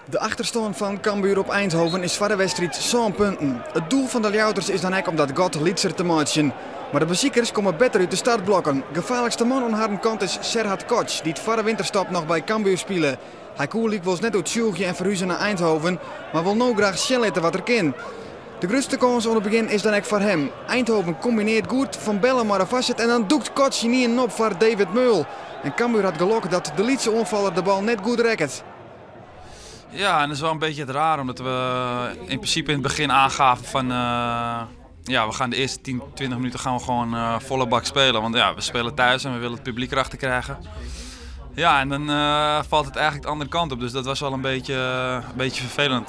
De achterstân fan Cambuur op Eindhoven is foar de wedstriid sân punten. It doel fan de Ljouwerters is dan ek om dat gat lytser te meitsjen. Mar de besikers komme better út de startblokken. Gefaarlikste man oan harren kant is Serhat Koç, dy't foar de winterstop noch by Cambuur spile. Hy koe lykwols net oertsjûgje en ferhuze nei Eindhoven, mar wol no graach sjen litte wat er kin. De grutste kâns oan it begjin is dan ek foar him. Eindhoven kombinearret goed Van Bellen mei de foarset en dan dûkt Koç ynienen op foar David Meul. En Cambuur hat gelok dat de lytse oanfaller de bal net goed rekket. Ja, en dat is wel een beetje het raar, omdat we in principe in het begin aangaven van... ja, we gaan de eerste 10, 20 minuten gaan we gewoon volle bak spelen. Want ja, we spelen thuis en we willen het publiek erachter krijgen. Ja, en dan valt het eigenlijk de andere kant op. Dus dat was wel een beetje vervelend.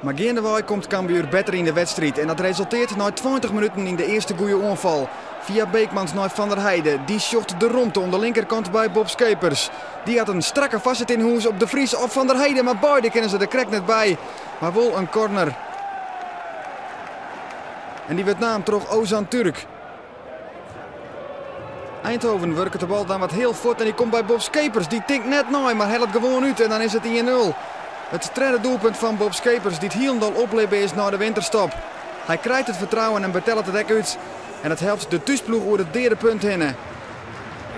Mar geandewei komt Cambuur better yn de wedstriid. En dat resultearret nei 20 minuten yn de earste goede oanfal. Fia Beekmans nei Van der Heijden. Dy sjocht de romte oan de linkerkant by Bob Schepers. Dy hat in strakke foarset yn hûs op De Vries of Van der Heijden. Mar beide kinne se der krekt net by. Mar wol in corner. En dy wurdt naam troch Ozan Türk. Eindhoven wurket de bal dan wat hiel fuort en dy komt by Bob Schepers. Dy tinkt net nei, mar hellet gewoan út en dan is it 1-0. It tredde doelpunt fan Bob Schepers, dy't hielendal oplibbe is nei de winterstop. Hy krijt it fertrouwen en betellet it ek út. En dat helpt de thúsploech oer it deade punt hinne.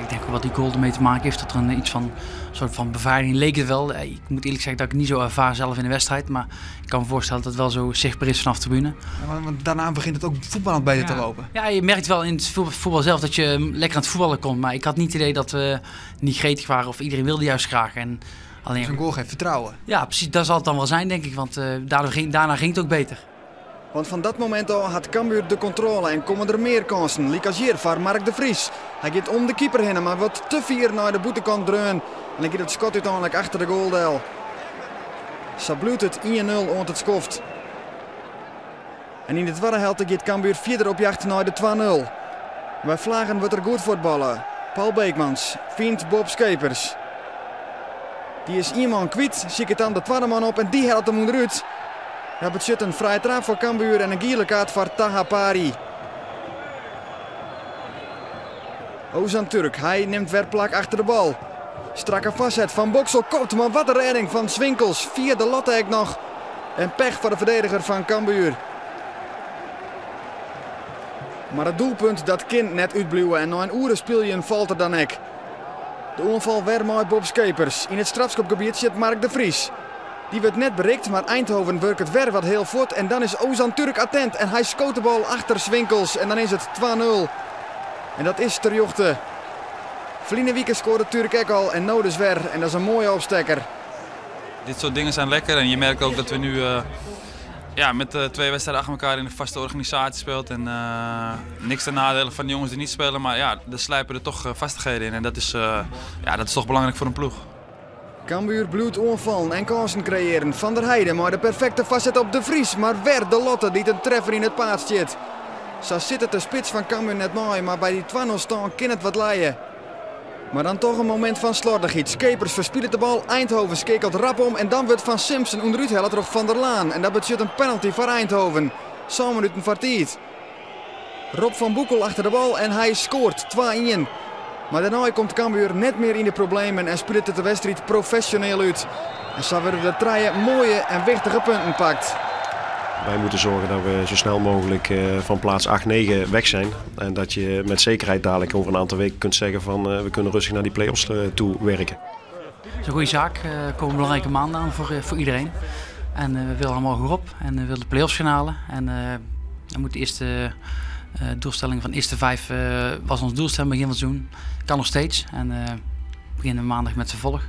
Ik denk ook wat die goal ermee te maken heeft dat er een iets van soort van beveiliging leek het wel. Ik moet eerlijk zeggen dat ik niet zo ervaar zelf in de wedstrijd, maar ik kan me voorstellen dat het wel zo zichtbaar is vanaf de tribune. Ja, want daarna begint het ook voetballend beter te lopen. Ja, je merkt wel in het voetbal zelf dat je lekker aan het voetballen komt. Maar ik had niet het idee dat we niet gretig waren of iedereen wilde juist graag. En alleen... Zo'n goal geeft vertrouwen. Ja, precies. Dat zal het dan wel zijn, denk ik. Want daarna ging het ook beter. Want fan dat momint ôf hat Cambuur de kontrôle en komme der mear kânsen. Lykas hjir foar Mark de Vries. Hy giet om de keeper hinne, mar wurdt te fier nei de bûtenkant dreaun. En dan giet it skot úteinlik achter de goal del. Sa bliuwt it 1-0 oant it skoft. En yn de twadde helte giet Cambuur fierder op jacht nei de 2-0. By flagen wurdt der goed fuotballe. Paul Beekmans fynt Bob Schepers. Dy is ien man kwyt, siket dan de twadde man op en dy hellet him ûnderút. Dat betsjut in frije traap foar Cambuur en in giele kaart foar Taha Pari. Ozan Türk, hy nimt wer plak achter de bal. Strakke foarset fan Boksel kopt, mar wat in rêding fan Swinkels. Fia de latte ek noch. En pech foar de ferdediger fan Cambuur. Mar it doelpunt dat kin net útbliuwe en nei in oere spyljen falt er dan ek. De oanfal wer mei Bob Schepers. Yn it strafskopgebiet sit Mark de Vries. Dy wurdt net berikt, mar Eindhoven wurket wer wat hiel fuort en dan is Ozan Türk attent en hy skoot de bal achter Swinkels en dan is it 2-0. En dat is terjochte. Ferline wike skoarde Türk ek al en no dus wer en dat is in moaie opstekker. Dit soort dingen zijn lekker en je merkt ook dat we nu ja, met twee wedstrijden achter elkaar in een vaste organisatie speelt. En niks ten nadele van de jongens die niet spelen, maar ja, er sluipen er toch vastigheden in. En ja, dat is toch belangrijk voor een ploeg. Cambuur bliuwt oanfallen en kânsen kreëarjen. Van der Heijden mei de perfekte foarset op De Vries, mar wer de latte dy't in treffer yn it paad stiet. Sa sit it de spits fan Cambuur net mei, mar by dy 2-0 stân kin it wat lije. Mar dan toch in momint fan sloardichheid. Schepers ferspilet de bal, Eindhoven skeakelt rap om en dan wurdt Van Simpson ûnderút helle troch Van der Laan. En dat betsjut in penalty foar Eindhoven. 7 minuten foar tiid. Rob van Boekel achter de bal en hy skoart 2-1. Mar dêrnei komt Cambuur net mear yn de problemen en spilet it de wedstriid profesjoneel út. En sa wurde der trije moaie en wichtige punten pakt. Wij moeten zorgen dat we zo snel mogelijk van plaats 8, 9 weg zijn. En dat je met zekerheid dadelijk over een aantal weken kunt zeggen van we kunnen rustig naar die play-offs toe werken. Het is een goede zaak. Er komen belangrijke maanden aan voor iedereen. En we willen allemaal goed op en we willen de play-offs gaan halen. En dan moet de eerste doelstelling van de eerste 5 was ons doelstelling begin van het seizoen. Kan nog steeds. En we beginnen maandag met vervolg.